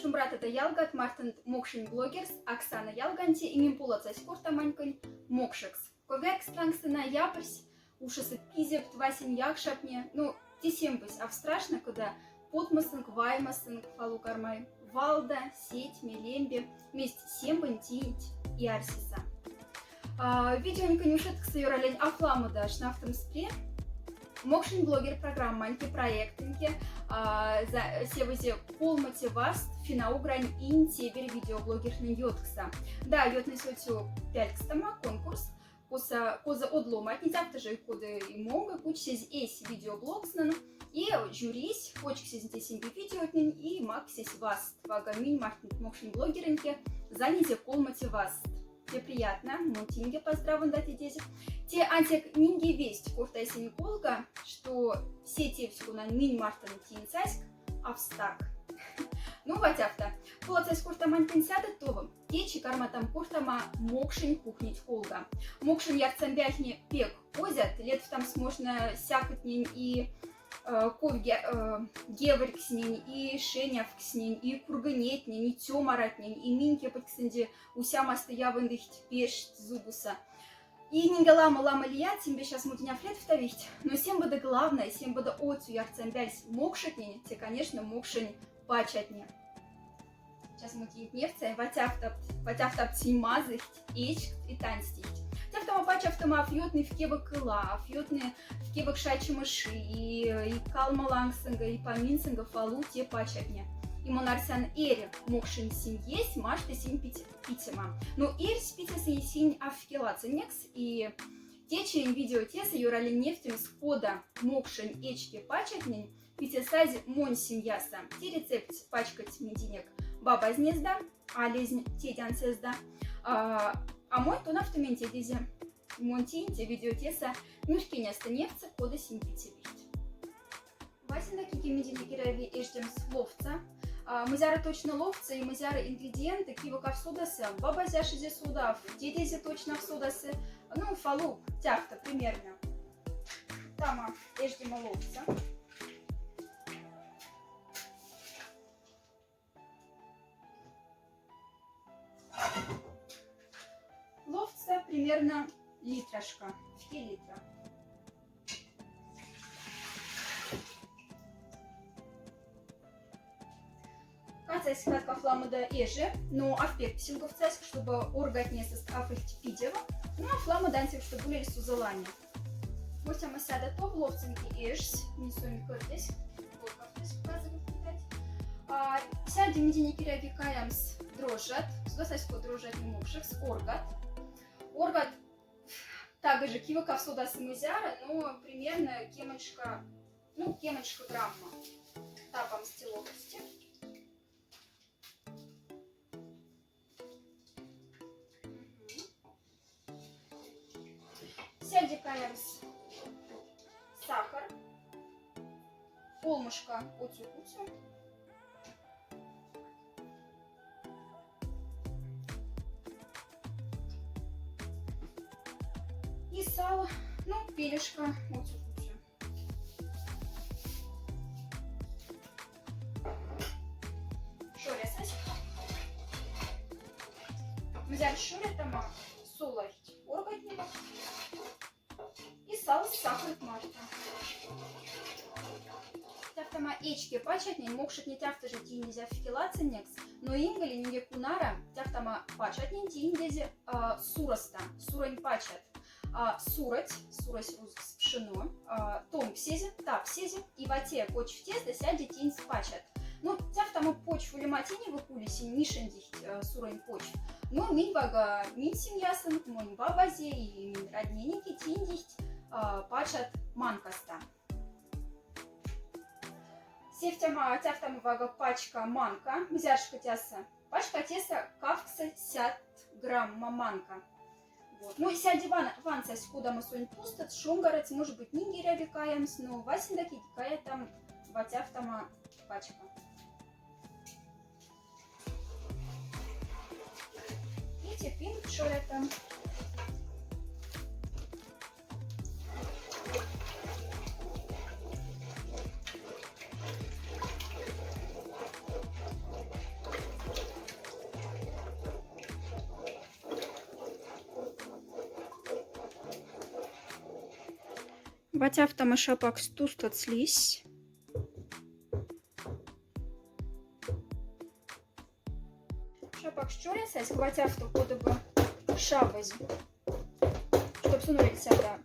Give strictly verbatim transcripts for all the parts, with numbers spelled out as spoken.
Шумбрата да ялгат, мартонт, мокшень блогерс, Оксана Ялганти, и мем поладсась кортаманьконь мокшекс. Ковякс лангса ноябрьсь, ушаса пизепт, васень якшапне, ну, те сембось ав страшно, кода потмосынк, ваймосынк, фалу кармай валда, сетьме, лембе, месть сембонь тиинть и арьсеса. А, видеоньконь ушедкса юраллянь аф ламода шнавтомс пре. Мокшень блогер программань ке, проектонь ке, а, за, сявозе колмоце васт финно-угрань инь теберь видеоблогерхнень ёткса. Да, ётнесь оцю пялькстама конкурс, косо, козо од ломатнень, тяфта жо и кода и монга, кучсезь эсь видеоблогснон, и жюрись кочксезь те сембе видеотнень и максесь васт. Вага минь, мартонт, мокшень блогерэнь ке, занязе колмоце васт. Те приятно, мон тинге поздравлю да тедезь. Те ансяк нинге весть корта эсень колга, что се тевсь, кона минь мартон тиинсаськ, австак. Ну, ватяфта. Поладсась кортаманьконь сяда тов. Течи карматам кортама мокшень кухнять колга. Мокшень ярцамбяльхне пек озят, ледфтамс можно сякотнень и, э, ков ге-, э, геварькснень, и шенявкснень, и кургынетнень, и тёмаратнень, и минь кепотьксэнди усямаста явындыхть пешть зубуса. И нинге ламо-ламо лият, сембе час мудиняв ледфтавихть, но сембода главное, сембода оцю ярцамбяльсь мокшетнень, те, конечно, мокшень пачатне. Час мудинь невтса, ватяфтапт, ватяфтапт синь мазыхть, эчкт и танстихть. Тяфтама-пачафтама аф ётны вкевок кыла, аф ётны вкевок шачемыши, и, и калма лангсынга, и поминсынга фалу те пачатне. И мон арсян, эрь мокшень синь есь машты синь пить-, питема. Но эрьсь питесынь синь аф фкелацинекс, и течинь видео теса юраллянь невтемс, кода мокшень эчке пачатнень питесазь монь семьяса. Те рецепт пачкодсь миндинек бабазнезда, алезн тедянсезда. А, а монь тонавтымень тедезе. Мон тиинь те видео теса нурькеняста невтса, кода синь питевихть. Васенда кики миндинек эряви эждемс ловтса. А, мзяра точно ловтса и мзяра ингредиенты кивок аф содаса, бабазь ашизе содав, тедезе точно аф содаса. Ну, фалу тяфта примерно. Тама эждема ловтса. Ловтса примерно литрашка, вке литра. Катсась катк аф ламода эжи, но аф пек писинговтсась, чтобы оргатнесост аф ильть пидева, но аф ламода ансяк, чтобы улельсуз ланья. Мортяма сяда тов, ловтсынки эжсь, минь сонь кӧртесь, кӧртесь, показывать. А, сяда миндинек эряви каямс дрожжат, содасасько дрожжатне мокшекс, оргат. Оргат также кивок аф содаса мзяра, но примерно кемоньшка, ну, кемоньшка грамма. Тапамс те лопасти. Мгм. Сяда каямс сахар. Колмошка оцю куцу. И сал, ну, пелешка оцю куцу. Шорясась. Мзяр шорятама солайхть оргатнева. И сал сахарт марта. Тяфтама эчке пачатнень, мокшетне тяфта жо тиинезь аф фкелацинекс, но инголе нинге кунара тяфтама пачатнень тииндезь, а, суроста, суронь пачат. А, суроть, сурось рузкс пшено, а, томксезь, тапсезь, и вате почфтезда сяда тиинс пачат. Ну, тяфтама почф улема тиньва кули синь мишендихть, э, суронь почф. Но минь вага минь семьясынк, монь бабазе и минь родненеке тииндихть, а, пачат манкаста. Сефтяма, тяфтама вага пачка манка, мзяршка тяса. Пачка теса кавксо сят грамма манка. Вот. Ну, сяда ван-, вансась, кодамо сонь пустот, шонгарац, может быть, нинге эряви каямс, но васенда кики каятам ватяфтама пачка. И те пинк шорятам. Вать афтама шапакс тустат слизь. Шапакс чурясаськ вать афта, кода бы шабазь. Чтоб сон уляльса да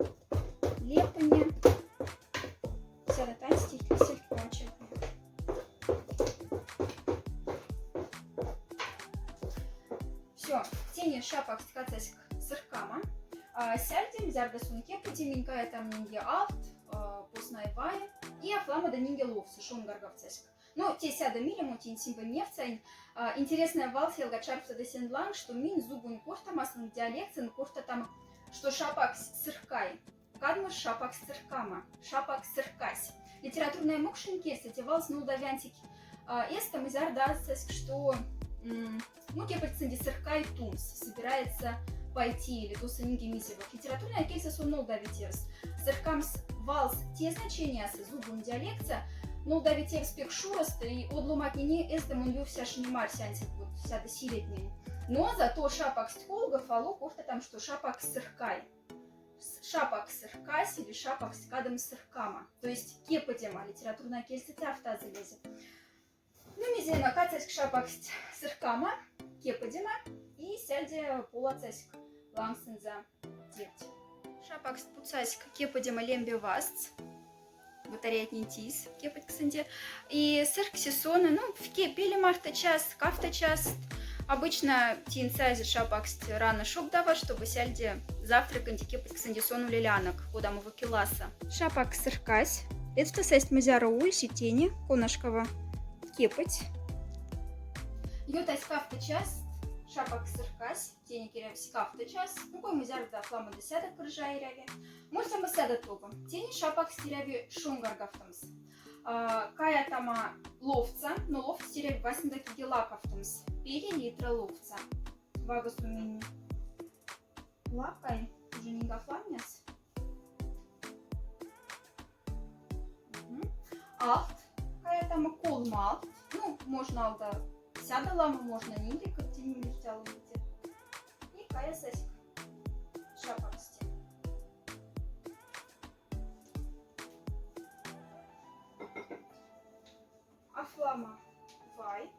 лепни. Сяда танстихть сельк пача. Всё, тени шапакс кацаськ сыркама. А сяльдем, зярда сон кеподи, минь каятама нинге алт, а, поснай вай, и афламада нинге ловса, шонгаргавтсаськ. Ну, те сяда миле, мо тень симба невцань. А, интересная валс, ялгат, шарфтода сен ланг, что минь зубунь кортамасын, диалектсын кортатам, что шапакс сыркай. Кадмош шапакс сыркама, шапакс сыркась. Литературная мокшень кельса те валс нолдавянтик, а, эста, мзярда сась, что, м, ну, кепоть ксынди сыркай тумс, собирается пойти, или туса нинге мизе. Вот литературная кельса сон нолдави тевс. Сыркамс валс те значенияса, зубунь диалектса, нолдави тевс пек шуроста, и од ломатнене эста мон ёвсяш не марсянтик, вот сяда сиреднень. Но зато шапакс колга фало кортатам, что шапакс сыркай. С-, шапакс сыркась или шапакс кадом сыркама. То есть кеподема, литературная кельса тя афтаза лезе. Ну, мизема, кацаськ шапакс сыркама, кеподема, и сяльде полацаськ лангсынза тевть. Шапакс пуцаськ кеподема лембе вастс. Батареятнень тис кепоть ксынди. И сыркси сон, ну, фке пеле мархта час, кафта час. Обычно тинсазе шапакс рано шогдава, чтобы сяльде завтраканди кепоть ксынди сон улелянок, кодамо вакиласа. Шапакс сыркась. Ледстасасть мзяро ульси тени, конашкава кепоть. Ётась кафта час, шапакс сыркась. Тени керявсь кафта час, ну, кой мзярда фламада сяда кыржа эряви. Мольтяма сяда тоба. Тени шапакс теряви шонгаргавтомс. А, каятама ловца, но ловц теряви васенда киге лакавтомс. Пели литра ловца. Вагас у минь лакай, уже нинге фламнес. Мгм. Алт каятама, колма алт. Ну, можно алда сяда лама, можно нинге, кыптень миртялы. И каясаськ шапаксте. Афлама вай.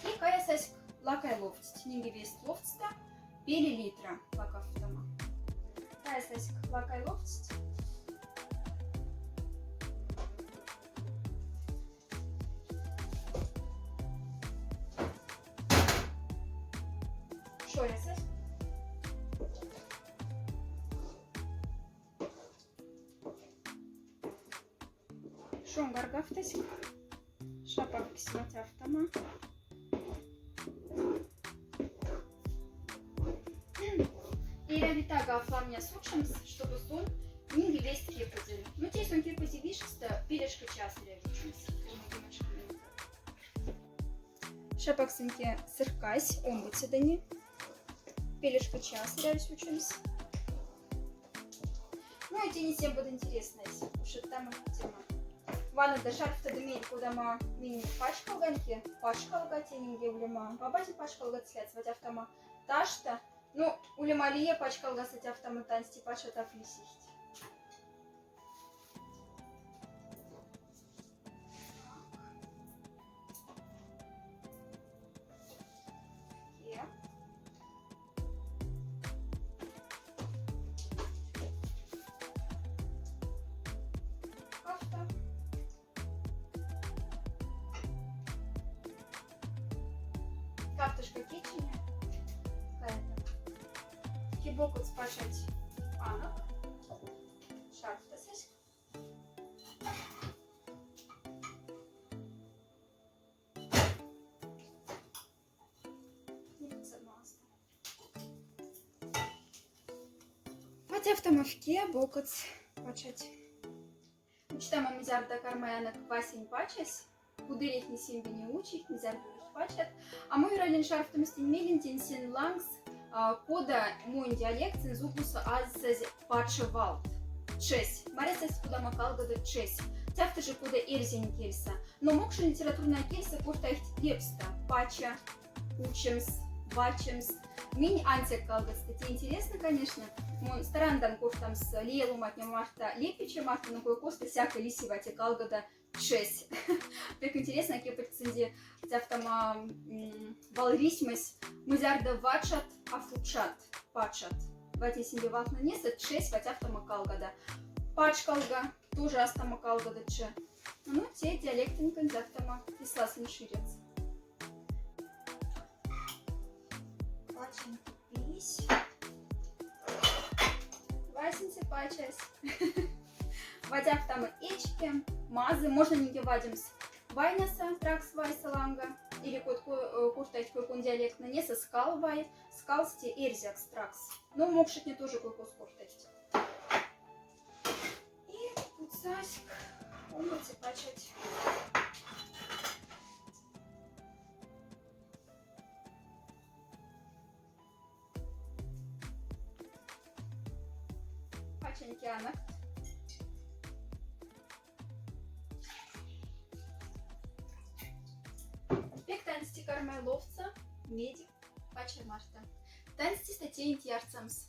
И каясаськ лакай ловцть. Нинге весть ловцта пели литра лакавтома. Каясаськ лакай ловцть. Шоясась. Шонгаргавтась. Шапак кисматявтама. Эряви тага афламня сучомс, чтобы сон нинге весть кеподиль. Ну, те сон кеподи вишкста, пелешка час эряви сучомс. Шапак сынке сыркась, омбоцедани. Пелешка час эряви сучомс. Ну, и тени сем вот интересная, ушедтама тема. Вана да шарфтода мель, кодамо минь пачкалганке, пачкалга тенинге улема. Бабазе пачкалга цляц, вать афтама ташта. Ну, улема лия пачкалга сать афтама танстипача тафлисихть. Картошка кечине. Кибок отспашать анок. Шарфтасась. Вать афтама фке бокотс пачать. Учтама, мзярда кармаянок васень пачась. Кудерихни симбине учихть, мзярда пачат. А мой раллин шарфтомстень мелентень сен лангс, а, кода монь диалектсен зубуса азсазь пача валт. Чесь. Марясась кудама калгада чесь. Тяфта же кода эрзянь кельса. Но мокшень литературная кельса корта ихть лепста. Пача, учемс, вачемс. Минь ансяк калгадста. Те интересно, конечно. Мон старандан кортамс лееломатня марта, лепича марта, но кое-коста сяка лисива те калгада тшесь. Пек интересно, кепоть сынди тяфтама, м, валрисьмась, мзярда вачат, а фучат, пачат. Вате сынди валтнынеса тшесь ватяфтама калгада. Пачкалга, тоже астама калгада тше. Ну, те диалектонь кандзяфтама, исласын ширец. Пачень пись. Васенце пачась. Ватяфтама эчке, мазы, можно нинге вадемс вайнаса, тракс вайса ланга, или кот-, ко-, э, кортайть кой-кон диалектнынеса скал вай, скалсь те эрзякс тракс. Но мокшетне тоже кой-кос кортайть. И кутсаськ омбоце пачать. Пачень кианок. Пек таньсти кармай ловца медик пача марта. Таньсти статейнть ярцамс.